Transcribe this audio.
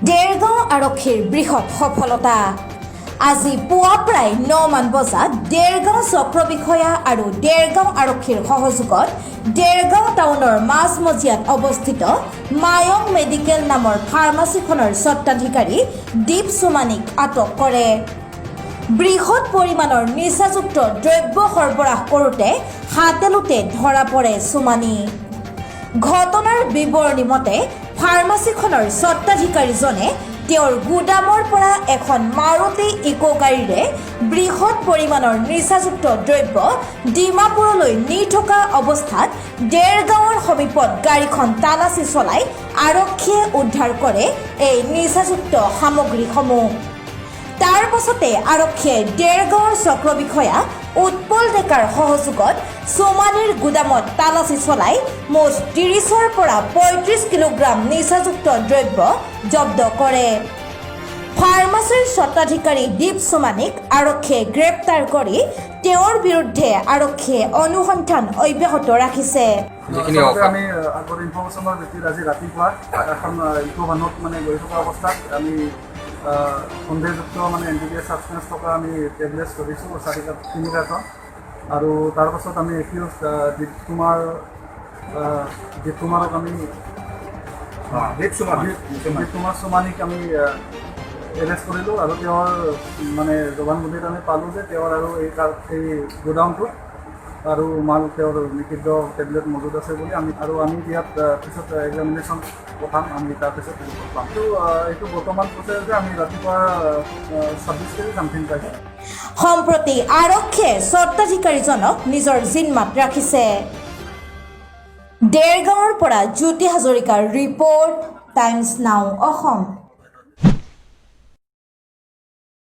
দেৰগাঁও আৰক্ষীৰ বৃহৎ সফলতা। আজি পুৱা প্ৰায় 9মান বজাত দেৰগাঁও চক্ৰ বিষয়া আৰু দেৰগাঁও আৰক্ষীৰ সহযোগত দেৰগাঁও টাউনৰ মাজমজিয়াত অৱস্থিত মায়ং মেডিকেল নামৰ ফাৰ্মাচীখনৰ স্বত্বাধিকাৰী দীপ চুমানীক আটক কৰে। বৃহৎ পৰিমাণৰ নিচাযুক্ত দ্ৰব্য সৰবৰাহ কৰোঁতে হাতে লোটে ধৰা পৰে চুমানী। ঘটনাৰ বিৱৰণী মতে, ফাৰ্মাচীখনৰ স্বত্বাধিকাৰীজনে তেওঁৰ গুদামৰ পৰা এখন মাৰুতি ইক' গাড়ীৰে বৃহৎ পৰিমাণৰ নিচাযুক্ত দ্ৰব্য ডিমাপুৰলৈ নি থকা অৱস্থাত দেৰগাঁৱৰ সমীপত গাড়ীখন তালাচী চলাই আৰক্ষীয়ে উদ্ধাৰ কৰে এই নিচাযুক্ত সামগ্ৰীসমূহ। তাৰ পাছতে আৰক্ষীয়ে দেৰগাঁৱৰ চক্ৰ বিষয়া উৎপল ডেকাৰ সহযোগত চোমানীৰ গুদামত তালাচী চলাই মুঠ 30ৰ পৰা 35 কিলোগ্ৰাম নিচাযুক্ত দ্ৰব্য জব্দ কৰে। ফাৰ্মাচীৰ স্বত্বাধিকাৰী দীপ চোমানীক আৰক্ষীয়ে গ্ৰেপ্তাৰ কৰি তেওঁৰ বিৰুদ্ধে আৰক্ষীয়ে অনুসন্ধান অব্যাহত ৰাখিছে। যিখিনি আচলতে অফাৰ আমি আগৰ ইনফৰ্মেশ্যনৰ ভিত্তিত আজি ৰাতিপুৱা এখন ইক' ভানত মানে গৈ থকা অৱস্থাত আমি সন্দেহযুক্ত মানে এনডিপিএছ ছাবষ্টেঞ্চ থকা আমি টেবলেটছ ধৰিছোঁ চাৰি, তিনি কাৰ্টন। আৰু তাৰপাছত আমি একিউজ দীপ কুমাৰক আমি দীপ চুমানী। দীপ কুমাৰ চুমানীক আমি এৰেষ্ট কৰিলোঁ আৰু তেওঁৰ মানে জবানবন্দীত আমি পালোঁ যে তেওঁৰ আৰু এই গোডাউনটোত আৰু মাল, তেওঁৰ নিষিদ্ধ টেবলেট মজুত আছে বুলি আমি আৰু আমি ইয়াত পিছত এক্সামিনেশ্যন পঠাম আমি, তাৰপিছত ৰিপৰ্ট পাম। এইটো বৰ্তমান প্ৰচেছ যে আমি ৰাতিপুৱা 26 কেজি চামথিং পাইছোঁ। সম্প্ৰতি আৰক্ষীয়ে স্বত্বাধিকাৰীজনক নিজৰ জিন্মাত ৰাখিছে। দেৰগাঁৱৰ পৰা জ্যোতি হাজৰিকাৰ ৰিপৰ্ট, টাইমছ নাও অসম।